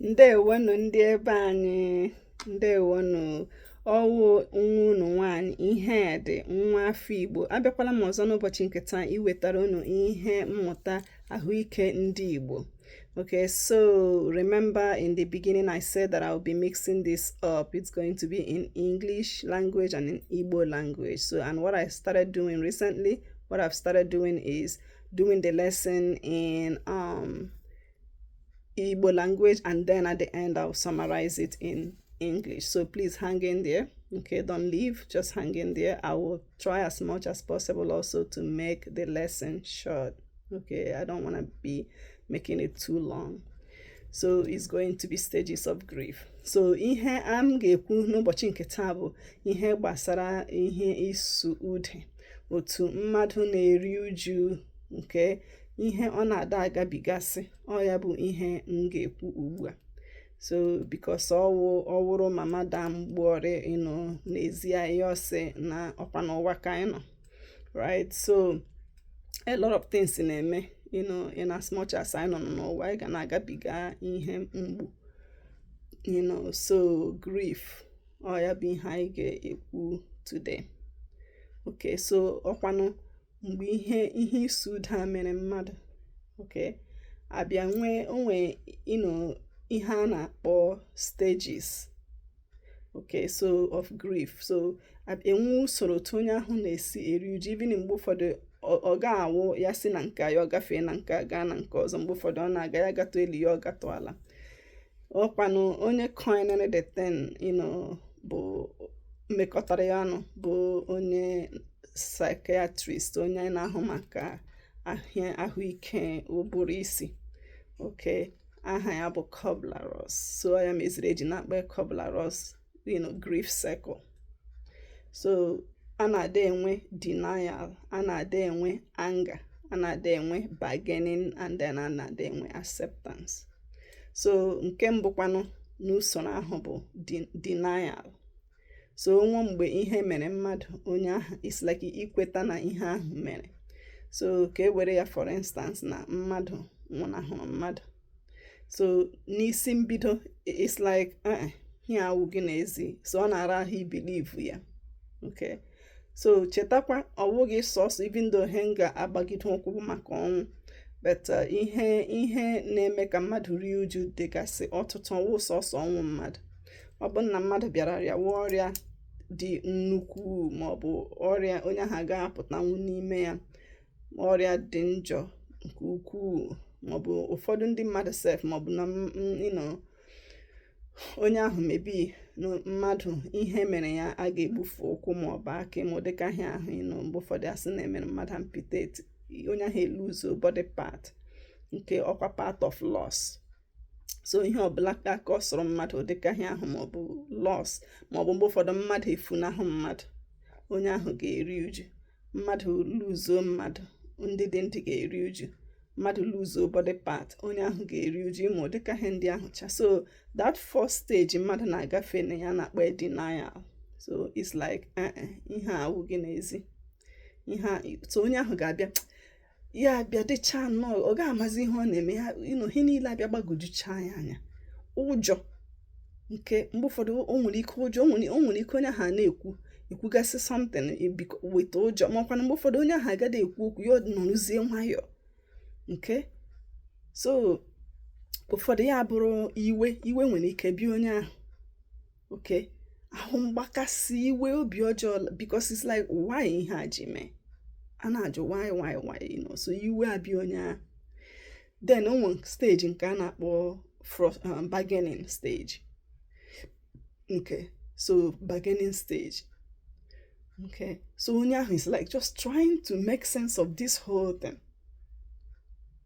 Ǹdeèwonù ndị ebe anyị, ǹdeèwonù. Ọwụ nwa unu nwaanyị Ihedị, nwa afọ Igbo. Abịakwala m ọzọ n'ụbọchị nke taa iwetara unu ihe mmụta ahụike ndị Igbo. Okay, so remember in the beginning I said that I'll be mixing this up. It's going to be in English language and in Igbo language. So, and what I started doing recently, what I've started doing is doing the lesson in Igbo language, and then at the end I'll summarize it in English. So please hang in there. Okay, don't leave, just hang in there. I will try as much as possible also to make the lesson short. Okay, I don't want to be making it too long. So it's going to be stages of grief. So ihe m ga-ekwu n'ụbọchị nke taa bụ ihe gbasara ihe isu ude, otu mmadụ na-eri uju, nke ihe ọ na-ada agabigasị. Ọ ya bụ ihe m ga-ekwu ugbu a. So because ọwụ ọwụrụ mama da mgbuọrị ịnọ n'ezie ihe ọsị na ọkwa n'ụwa ka anyị nọ, right? So a lot of things na-eme in as much as anyị nọ n'ụwa, anyị ga na-agabiga ihe mgbu. So grief, ọ ya bụ ihe anyị ga-ekwu today. Okay, so ọkwanụ mgbe ihe isu ude a mere mmadụ, okay, abịa nwee onwe ihe a na-akpọ stages, okay, so of grief. So enwe usoro otu onye ahụ na-esi eri uju. Even mgbe ụfọdụ ọ ga-awụ ya si na nke ya ọ gafee na nke gaa na nke ọzọ. Mgbe ụfọdụ ọ na-aga ya gatụ elu, ya ọ gatụ ala. Ọkwanụ onye coined the thing bụ mmekọtara ya ọnụ bụ onye psychiatrist, onye na-ahụ maka ahụike ụbụrụ isi. Okay, aha ya bụ Kubler-Ross. So ya meziri eji na-akpọ Kubler-Ross grief cycle. So a na-ada enwe denial, a na-ada enwe anger, a na-ada enwe bargaining, and then a na-ada enwe acceptance. So nke mbụkwanụ n'usoro ahụ bụ denial. So onwe mgbe ihe mere mmadụ, onye ahụ, it's like ikweta na ihe ahụ mere. So ka e were ya, for instance, na mmadụ nwụnahụrụ mmadụ. So n'isi mbido, it's like ihe awụ gị n'ezi. So ọ na-ara ahụ ibelieve ya. Okay, so chetakwa, ọ wụghị sọsọ, even though ihe m ga-agbagide ụkwụ maka ọnwụ, but ihe na-eme ka mmadụ rie uju dịgasị ọtụtụ. Ọwụ sọsọ ọnwụ mmadụ. Ọ bụ na mmadụ bịara rịawa ọrịa dị nnukwu, maọbụ ọrịa onye ahụ agaghị apụtanwu n'ime ya, ọrịa dị njọ nke ukwuu, maọbụ ụfọdụ ndị mmadụ sef, maọbụ na onye ahụ mebi mmadụ ihe mere ya a ga-egbufu ụkwụ maọbụ aka, ma dịka ihe ahụ mgbe ụfọdụ asị na-emere mmadụ amputate, onye ahụ eluzo body part, nke ọkwa part of loss. So ihe ọbụla aka ọ sọrọ mmadụ dịka ihe ahụ, maọbụ loss, maọbụ mgbe ụfọdụ mmadụ efunahụ mmadụ, onye ahụ ga-eri uju. Mmadụ luzuo mmadụ, ndị dị ndị ga-eri uju. Mmadụ luzuo body part, onye ahụ ga-eri uju, ịmụ dịka ihe ndị ahụ cha. So that first stage mmadụ na-agafe na ya na-akpọ denial. So it's like ihe a awụ gị n'ezi ihe a. So onye ahụ ga-abịa, ya abịa dịchaa nnọọ, ọ ga-amazi ihe ọ na-eme ya. Ihe niile abịa gbagojuchaa ya anya. Ụjọ nke mgbe ụfọdụ o nwere ike, ụjọ o nwere ike onye ahụ na-ekwu ekwugasị something weta ụjọ, makwana mgbe ụfọdụ onye ahụ agaghị ekwu okwu, ya nọrụzie nwayọọ. Nke so ụfọdụ ya bụrụ iwe. Iwe nwere ike bịa onye ahụ, okay, ahụ mgbakasị, iwe, obi ọjọọ, because it's like, why ihe a ji mee? A na-ajụ why, why, why? So iwe abịa onye ahụ. Then o nwere stage nke a na-akpọ bargaining stage. Okay, so bargaining stage, okay, so onye ahụ is like just trying to make sense of this whole thing.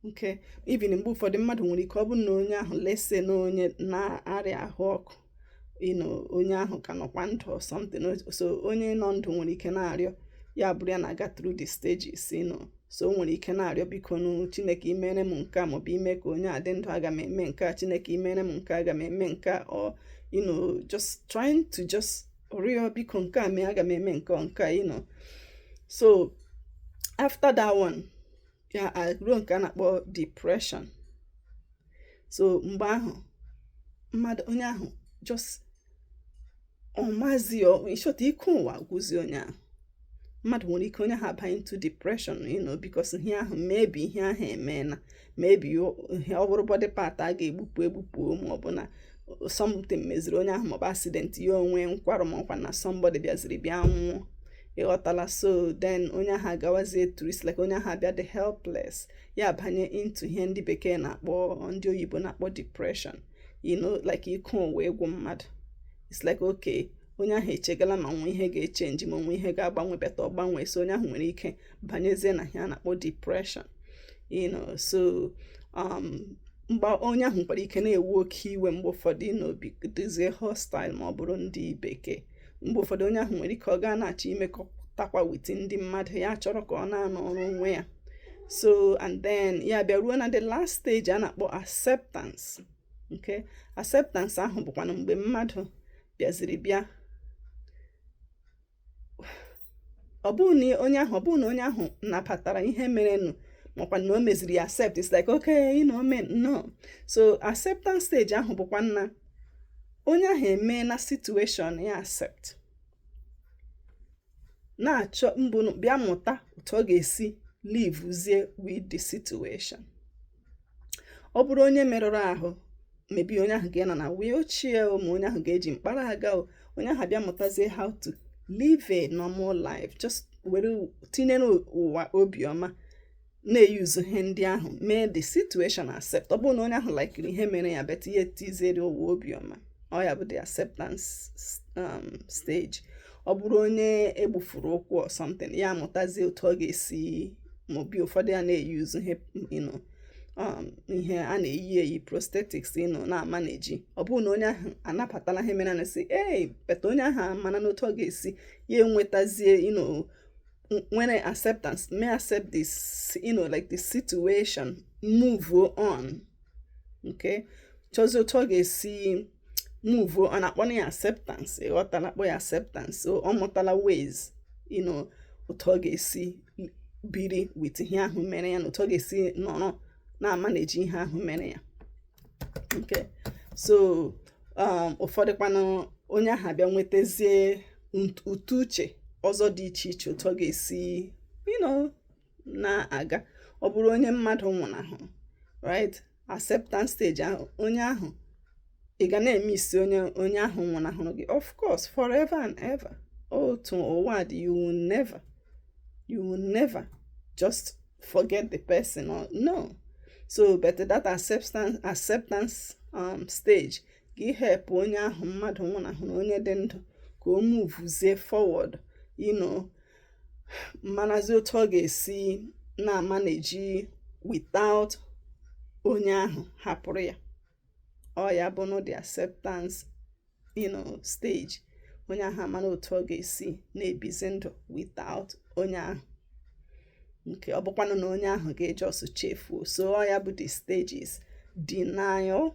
Okay, even mgbe ụfọdụ mmadụ nwere ike, ọ bụrụ na onye ahụ lese na onye na-arịa ahụ ọkụ, onye ahụ ka nọkwa ndụ or something. So onye nọ ndụ nwere ike na-arịọ, ya bụrụ ya na-aga through the stages. So o nwere ike na-arịọ, "Biko nụ, Chineke, imere m nke a, maọbụ ime ka onye a dị ndụ, aga m eme nke a. Chineke, imere m nke a, aga m eme nke a," or just trying to just rịọ, "Biko, nke a mee, aga m eme nke nke a." So after that one, ya ruo nke a na-akpọ depression. So mgbe ahụ Mmadụ onye ahụ just ọ mazi ịchọta ike ụwa gwụzi onye ahụ. Mmadụ nwere ike onye ahụ abanye into depression, because ihe ahụ, maybe ihe ahụ emeela, maybe ihe ọ bụrụ body part a ga-egbupụ egbupụ, ma ọ bụ na something meziri onye ahụ, maọbụ accident, ya onwe nkwarụ, ma ọkwa na somebody bịaziri bịa nwụọ, ịghọtala? So then onye ahụ agawazie through, like onye ahụ abịa dị helpless, ya banye into ihe ndị bekee na-akpọ, ndị oyibo na-akpọ depression, like ike ụwa ịgwụ mmadụ. It's like, okay, onye ahụ echegala ma nwe ihe ga-echange, ma onwe ihe ga-agbanwe, better ọ gbanwe. So onye ahụ nwere ike banyezie na ihe a na-akpọ depression. So mgbe onye ahụ nwekwara ike na-ewu oke iwe mgbe ụfọdụ, n'obi dịzie hostile ma ọ bụrụ ndị bekee. Mgbe ụfọdụ onye ahụ nwere ike ọ gaa na-achọ imekọtakwa with ndị mmadụ, ya chọrọ ka ọ na-anọ ọrụ onwe ya. So and then ya bịa ruo na the last stage a na-akpọ acceptance. Nke acceptance ahụ bụkwanụ mgbe mmadụ bịaziri bịa, ọ bụrụ na onye ahụ, ọ bụrụ na onye ahụ nabatara ihe merenụ, makwa na o meziri ya accept, it's like, okay, men no. So acceptance stage ahụ bụkwa nna onye ahụ emee na situation ya accept, na-achọ mbụ bịa mụta otu ọ ga-esi livezie with the situation. Ọ bụrụ onye merụrụ ahụ, maybe onye ahụ ga-anọ na wheelchair, ma onye ahụ ga-eji mkpara aga, onye ahụ abịa mụtazie how to live a normal life, just were tinyere ụwa obiọma, na-eyuzu ihe ndị ahụ, mee the situation accept. Ọ bụrụ na onye ahụ likiri ihe mere ya, but ihe tiziere ụwa obiọma, ọ ya bụ the acceptance stage. Ọ bụrụ onye egbufuru ụkwụ or something, ya amụtazie otu ọ ga-esi, maọbụ ụfọdụ ya na-eyuzu ihe ihe a na-eyi eyi, prosthetics, na-amaneji. Ọ bụrụ na onye ahụ anabatala ihe mere na si ee, but onye ahụ amana n'otu ọ ga-esi ya enwetazie nwere acceptance, may accept this like the situation, move on. Okay, chọzie otu ọ ga-esi move on, akpọ ya acceptance, ịghọtala? Akpọ ya acceptance. So ọ mụtala ways otu ọ ga-esi biri with ihe ahụ mere ya, na otu ọ ga-esi nọrọ na-amaneji ihe ahụ mere ya. Okay, so ụfọdụ kwanụ onye ahụ abịa nwetazie ụtọ uche ọzọ dị iche iche, otu ọ ga-esi na-aga. Ọ bụrụ onye mmadụ nwụnahụrụ, right, acceptance stage ahụ, onye ahụ ị ga na-eme isi onye ahụ nwụnahụrụ gị, of course, forever and ever. Otu ụwa dị, you will never just forget the person or no. So but that acceptance stage ga-help onye ahụ mmadụ nwụnahụrụ onye dị ndụ ka o movezie forward, manazi otu ọ ga-esi na-amaneji without onye ahụ hapụrụ ya. Ọ ya bụ no the acceptance stage. Onye ahụ amara otu ọ ga-esi na-ebizi ndụ without onye ahụ, nke ọ bụkwanụ na onye ahụ ga-eji ọsọ chefuo. So ọ ya bụ the stages. Denial,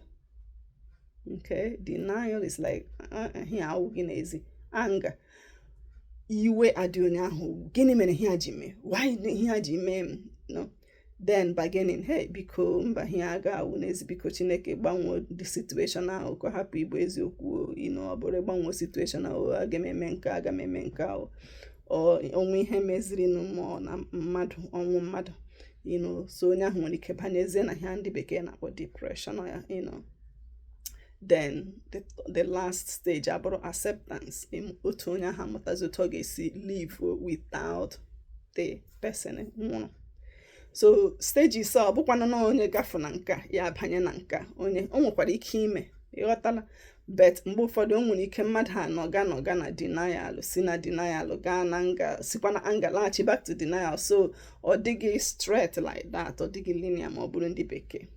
okay, denial is like ihe awụ gị n'ezi. Anger, iwe adị onye ahụ, gịnị mere ihe a ji mee? Why ihe a ji mee m? No. Then bargaining, hey, biko, mba, ihe a ga-awụ n'ezi, biko, Chineke, gbanwee the situation ahụ ka ọ hapụ ịbụ eziokwu. Ọ bụrụ gbanwee situation ahụ, aga m eme nke, aga m eme nke ahụ. Ọnwụ ihe mezirinụ, ma ọ na mmadụ ọnwụ mmadụ, so onye ahụ nwere ike banyezie na ihe ndị bekee na-akpọ depression ya. Then the last stage abụrụ acceptance. Otu onye ahụ amụtazi otu ọ ga-esi live without the person nwụrụ. So stages a, ọ bụkwanụ na onye gafe na nka, ya abanye na nka, onye o nwekwara ike ime, ịghọtala? But mgbe ụfọdụ o nwere ike mmadụ anọga nọga na denial, si na denial gaa na anger, sikwa na anger laghachi back to denial. So ọ dịghị straight like that, ọ dịghị linear ma ọ bụrụ ndị bekee.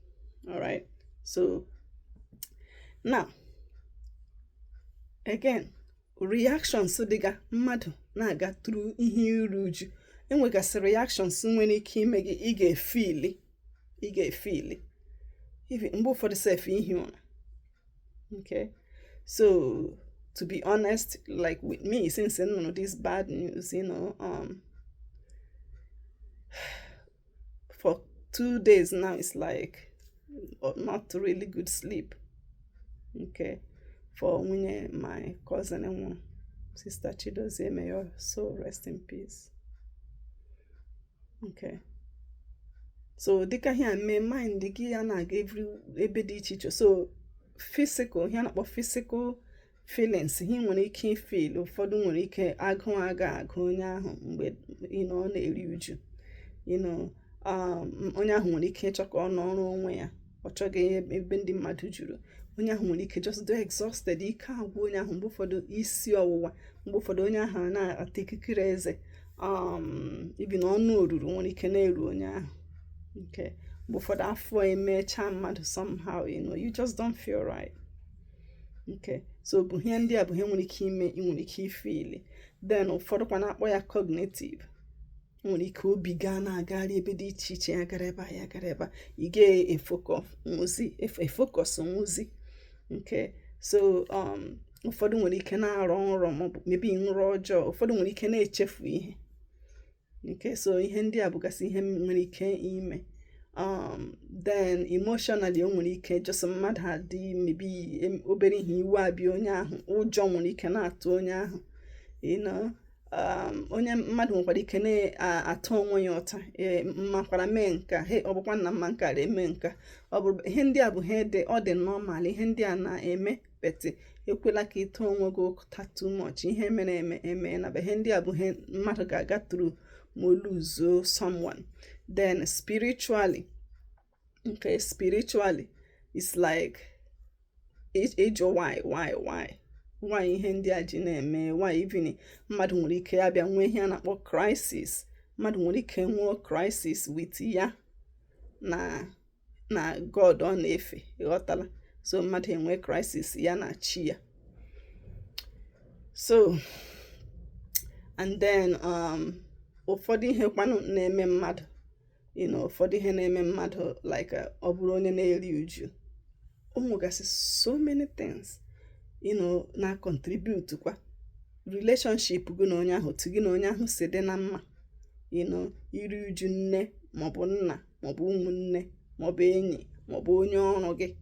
Alright, so now again, reactions dịga mmadụ na-aga through ihe iru uju, enwegasị reactions nwere ike ime gị ị ga-efeeli even mgbe ụfọdụ sef ihi ụra. Okay, so to be honest, like with me, since I know this bad news, for 2 days now, it's like not really good sleep. Nke for nwunye my cousin nwụrụ, Sister Chidozie, may your soul rest in peace. Okay, so dịka ihe a mee, mind gị ya na-aga every ebe dị iche iche. So physical, ihe a na-akpọ physical feelings, ihe nwere ike ifeel, ụfọdụ nwere ike agụụ aga agụ onye ahụ mgbe ọ na-eri uju. Onye ahụ nwere ike ịchọ ka ọ nọrọ onwe ya, ọ chọghị ebe ndị mmadụ juru. Onye ahụ nwere ike just dị exhausted, ike agwụ onye ahụ. Mgbe ụfọdụ isi ọwụwa, mgbe ụfọdụ onye ahụ na-ata ikikere eze, ibi na ọnụ oruru nwere ike na-eru onye ahụ. Nke mgbe ụfọdụ afọ emechaa mmadụ somehow, you just don't feel right. Okay, so bụ ihe ndị a bụ ihe nwere ike ime, ị nwere ike ifeel. Then ụfọdụ kwa na-akpọ ya cognitive. Nwere ike obi gaa na-agagharị ebe dị iche iche, ya gara ebe a, ya gara ebe a, ị ga-efocus nwuzi. Nke so ụfọdụ nwere ike na-arọ nrọ maọbụ mebi nrọ ọjọọ. Ụfọdụ nwere ike na-echefu ihe. Nke so ihe ndị a bụgasị ihe nwere ike ime. Then emotionally, o nwere ike just mmadụ adị mebi obere ihe, iwe abịa onye ahụ, ụjọ nwere ike na-atụ onye ahụ. Onye mmadụ nwekwara ike na-atụ onwe ya ụta, mmakwara mee nka he, ọ bụkwa nna mma nkara eme nka. Ọ bụrụ ihe ndị a bụ ihe dị, ọ dị normal, ihe ndị a na-eme, but ekwela ka ịtụ onwe gị ụta too much. Ihe mere eme eme na ihe ndị a bụ ihe mmadụ ga-aga through ma o lose someone. Then spiritually, okay, spiritually it's like ịjụ why ihe ndị a ji na-eme, why even mmadụ nwere ike ya bịa nwee ihe a na-akpọ crisis. Mmadụ nwere ike nwee crisis with ya na God ọ na-efe, ịghọtala? So mmadụ enwee crisis ya na chi ya. So and then ụfọdụ ihe kwanụ na-eme mmadụ, ụfọdụ ihe na-eme mmadụ, like ọ bụrụ onye na-eri uju, o nwegasị so many things na contribute kwa. Relationship gị na onye ahụ, otu gị na onye ahụ si dị na mma, iri uju nne maọbụ nna maọbụ ụmụnne maọbụ enyi maọbụ onye ọrụ gị,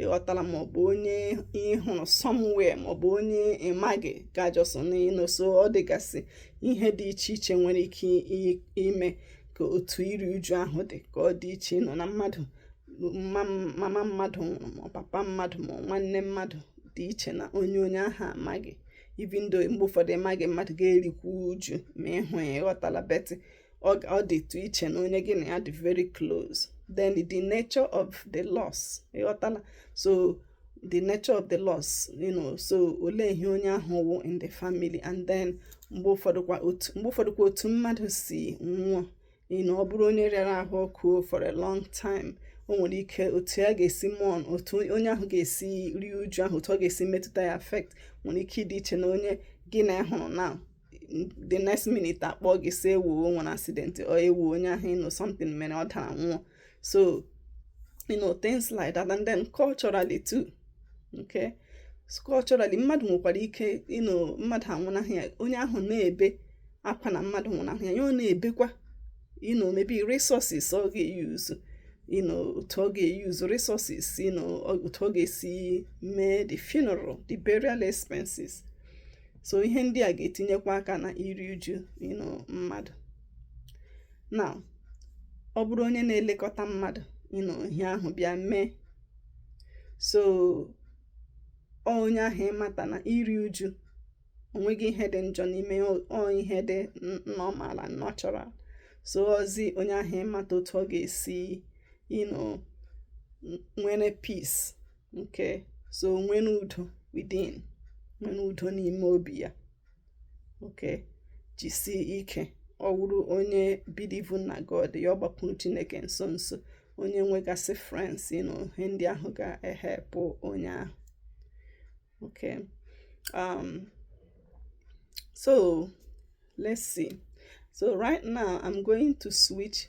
ịghọtala, maọbụ onye ịhụrụ somewhere maọbụ onye ịmaghị ga just n'ịnụ. So ọ dịgasị ihe dị iche iche nwere ike ime ka otu iri uju ahụ dị ka ọ dị iche. Ịnọ na mmadụ, mama mmadụ nwụrụ, ma papa mmadụ, ma nwanne mmadụ, dị iche na onye onye ahụ amaghị. Even though mgbe ụfọdụ ịmaghị mmadụ ga-erikwu uju ma ịhụ ya, ịghọtala, but ọ dịtụ iche na onye gị na ya dị very close. Then the nature of the loss, ịghọtala? So the nature of the loss, so olee ihe onye ahụ wụ in the family. And then mgbe ụfọdụ kwa otu mmadụ si nwụọ, ọ bụrụ onye rịara ahụ ọkụ for a long time, o nwere ike otu ya ga-esi mụọ, otu onye ahụ ga-esi rie uju ahụ, otu ọ ga-esi metụta ya, affect, nwere ike ịdị iche na onye gị na hụrụ na the next minute akpọ gị sị ewu o nwere accident, or ewu onye ahụ ịnụ something mere, ọ dara nwụọ. So things like that. And then culturally too, okay, so culturally mmadụ nwekwara ike ịnụ mmadụ anwụnahụ ya, onye ahụ na-ebe akwa na mmadụ nwụnahụ ya, ya ọ na-ebekwa, maybe resources ọ ga-use, otu ọ ga-use resources, otu ọ ga-esi mee the funeral, the burial expenses. So ihe ndị a ga-etinyekwa aka na iri uju mmadụ. Now ọ bụrụ onye na-elekọta mmadụ, ihe ahụ bịa mee, so onye ahụ ịmata na iri uju onweghị ihe dị njọ n'ime ọ, ihe dị normal and natural. So ozi onye ahụ ịmata otu ọ ga-esi nwere peace nke so nwere udo within, nwere udo n'ime obi ya. Okay, jisie ike. Ọ wụrụ onye believe na God ya, ọ gbakwuru Chineke nso nso, onye nwegasị friends, ihe ndị ahụ ga-ehelp onye ahụ. Okay, so let's see. So right now I'm going to switch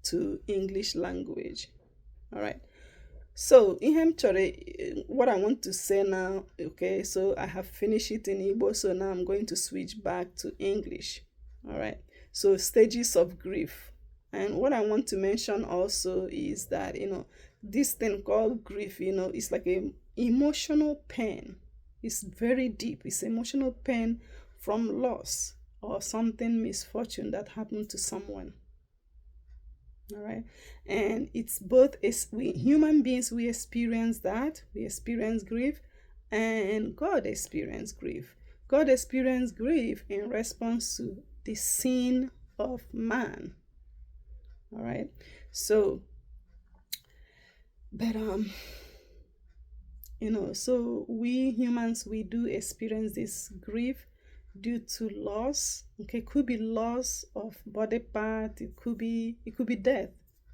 to English language. All right, so ihe m chọrọ, what I want to say now, okay, so I have finished it in Igbo, so now I'm going to switch back to English. All right, so stages of grief. And what I want to mention also is that This thing called grief, it's like a emotional pain. It's very deep. It's emotional pain from loss or something misfortune that happened to someone. All right. And it's both, as we human beings, we experience that. We experience grief, and God experienced grief. God experienced grief in response to the sin of man. All right. So, but, you know, so we humans, we do experience this grief due to loss. Okay, it could be loss of body part, it could be death.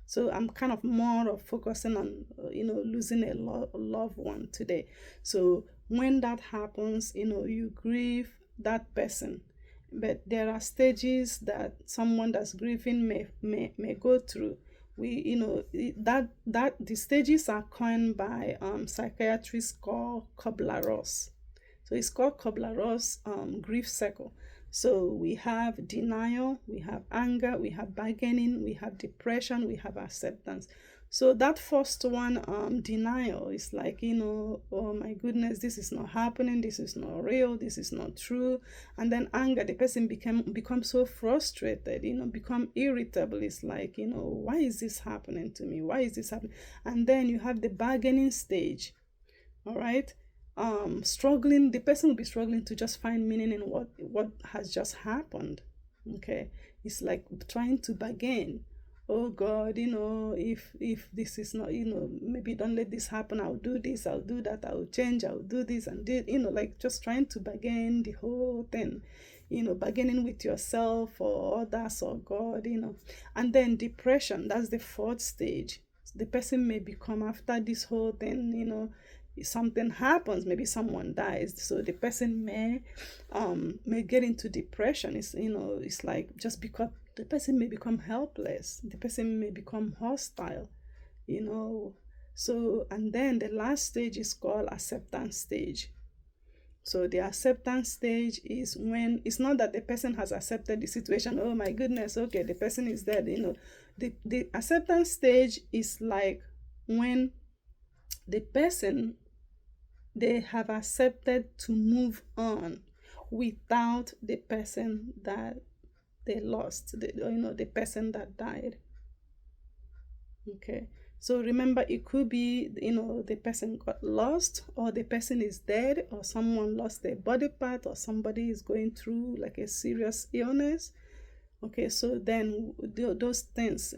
So I'm kind of more of focusing on, losing a loved one today. So when that happens, you grieve that person. But there are stages that someone that's grieving may go through. That the stages are coined by psychiatrist called Kubler-Ross. So it's called Kubler-Ross grief cycle. So we have denial, we have anger, we have bargaining, we have depression, we have acceptance. So that first one, denial, is like, oh my goodness, this is not happening, this is not real, this is not true. And then anger, the person become so frustrated, become irritable. It's like, why is this happening to me? Why is this happening? And then you have the bargaining stage, all right? Struggling, the person will be struggling to just find meaning in what has just happened, okay? It's like trying to bargain. Oh God, if this is not, maybe don't let this happen, I'll do this, I'll do that, I'll change, I'll do this and do, like just trying to bargain the whole thing, bargaining with yourself or others or God, And then depression, that's the fourth stage. The person may become, after this whole thing, something happens, maybe someone dies, so the person may get into depression. It's, it's like just because the person may become helpless, the person may become hostile, So, and then the last stage is called acceptance stage. So the acceptance stage is when it's not that the person has accepted the situation. Oh my goodness, okay, the person is dead, The acceptance stage is like when the person, they have accepted to move on without the person that they lost, the person that died. Okay, so remember, it could be, the person got lost, or the person is dead, or someone lost their body part, or somebody is going through like a serious illness. Okay, so then those things,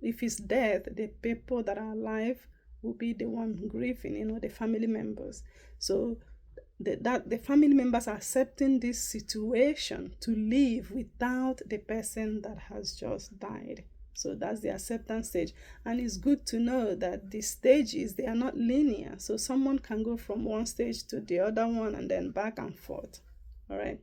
if it's death, the people that are alive will be the one grieving, the family members. So the family members are accepting this situation to live without the person that has just died. So that's the acceptance stage. And it's good to know that the stages, they are not linear. So someone can go from one stage to the other one and then back and forth. All right.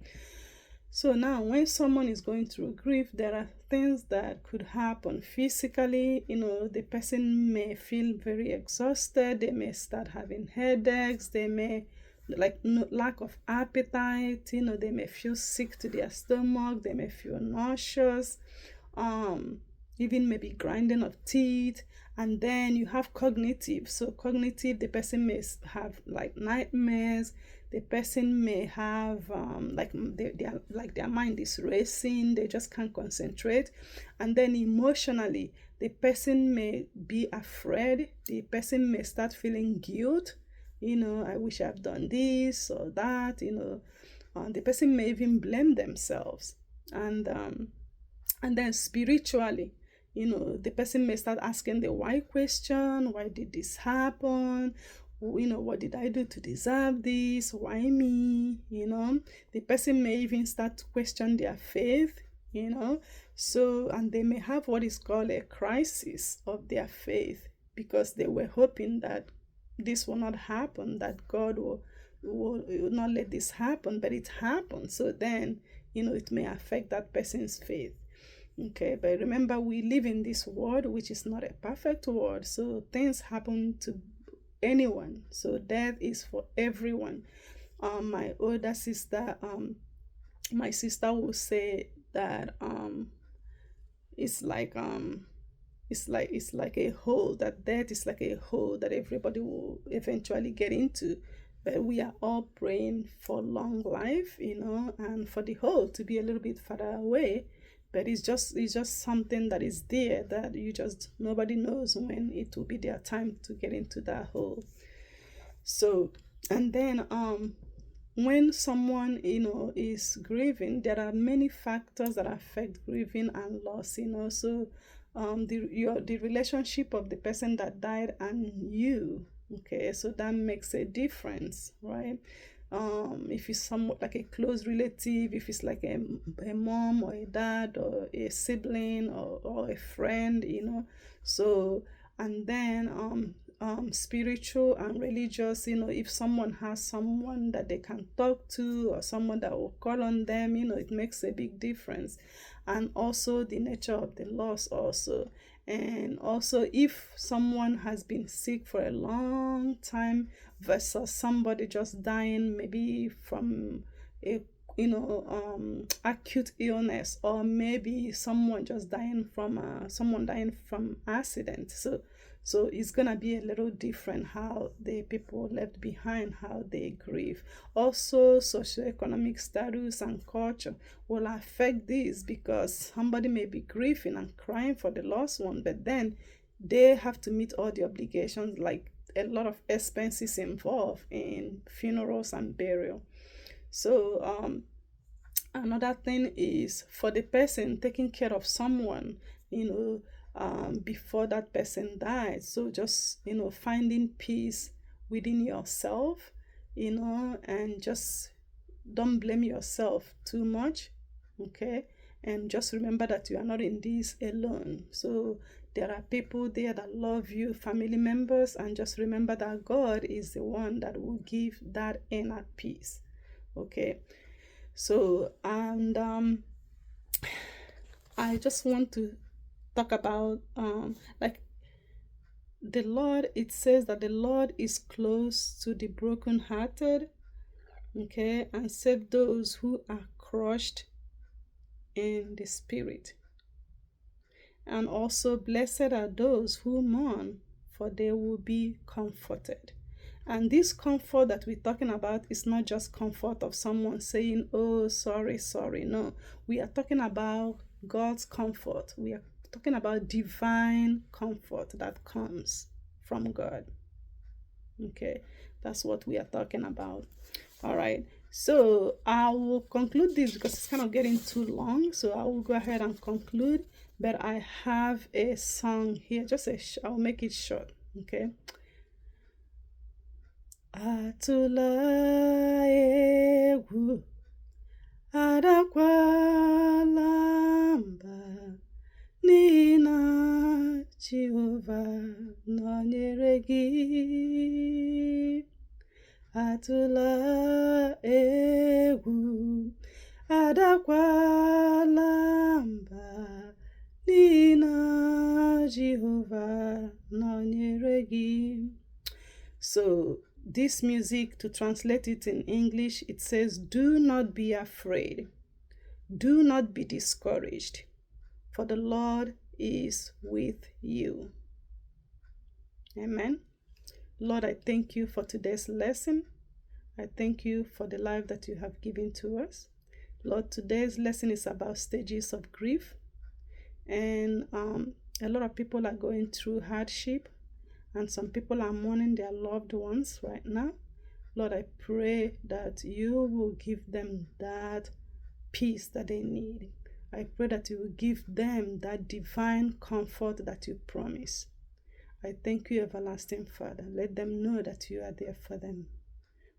So now when someone is going through grief, there are things that could happen physically. The person may feel very exhausted. They may start having headaches. They may like no, lack of appetite. They may feel sick to their stomach. They may feel nauseous, even maybe grinding of teeth. And then you have cognitive. So cognitive, the person may have like nightmares. The person may have their mind is racing. They just can't concentrate. And then emotionally, the person may be afraid. The person may start feeling guilt. I wish I've done this or that. The person may even blame themselves. And then spiritually, the person may start asking the why question. Why did this happen? What did I do to deserve this? Why me? The person may even start to question their faith, So, and they may have what is called a crisis of their faith, because they were hoping that this will not happen, that God will not let this happen, but it happened. So then, it may affect that person's faith. Okay, but remember, we live in this world, which is not a perfect world. So things happen to anyone. So death is for everyone. My older sister, my sister will say that it's like It's like a hole, that death is like a hole that everybody will eventually get into. But we are all praying for long life, and for the hole to be a little bit further away. But it's just something that is there that you just nobody knows when it will be their time to get into that hole. So, and then when someone is grieving, there are many factors that affect grieving and loss. So the relationship of the person that died and you, okay, so that makes a difference, right? If it's somewhat like a close relative, if it's like a mom or a dad or a sibling or a friend. So, and then spiritual and religious, if someone has someone that they can talk to or someone that will call on them, it makes a big difference. And also the nature of the loss also. And also if someone has been sick for a long time versus somebody just dying maybe from a acute illness, or maybe someone just dying from someone dying from accident. So it's gonna be a little different how the people left behind, how they grieve. Also, socioeconomic status and culture will affect this, because somebody may be grieving and crying for the lost one, but then they have to meet all the obligations, like a lot of expenses involved in funerals and burial. So another thing is for the person taking care of someone, before that person died. So just, finding peace within yourself, and just don't blame yourself too much, okay? And just remember that you are not in this alone. So there are people there that love you, family members, and just remember that God is the one that will give that inner peace, okay? So, and I just want to talk about, like, the Lord, it says that the Lord is close to the brokenhearted, okay, and save those who are crushed in the spirit. And also, blessed are those who mourn, for they will be comforted. And this comfort that we're talking about is not just comfort of someone saying, oh, sorry, sorry. No, we are talking about God's comfort. We are talking about divine comfort that comes from God. Okay, that's what we are talking about. All right, so I will conclude this because it's kind of getting too long. So I will go ahead and conclude, but I have a song here, I'll make it short, okay? Atụla egwu, adakwala mba, n'ihi na Jehova nọnyere gị. Atụla egwu, adakwala mba, n'ihi na Jehova nọnyere gị. So this music, to translate it in English, it says, do not be afraid. Do not be discouraged, for the Lord is with you. Amen. Lord, I thank you for today's lesson. I thank you for the life that you have given to us. Lord, today's lesson is about stages of grief. And a lot of people are going through hardship, and some people are mourning their loved ones right now. Lord, I pray that you will give them that peace that they need. I pray that you will give them that divine comfort that you promise. I thank you, everlasting Father. Let them know that you are there for them.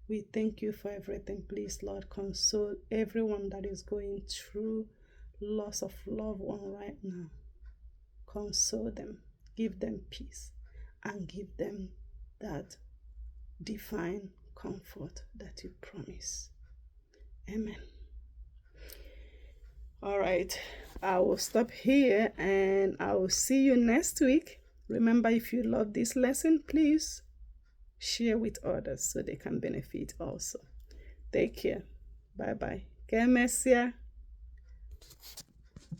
We thank you for everything. Please, Lord, console everyone that is going through loss of loved one right now. Console them, give them peace, and give them that divine comfort that you promise. Amen. All right, I will stop here and I will see you next week. Remember, if you love this lesson, please share with others so they can benefit also. Take care. Bye-bye. Ka emesịa.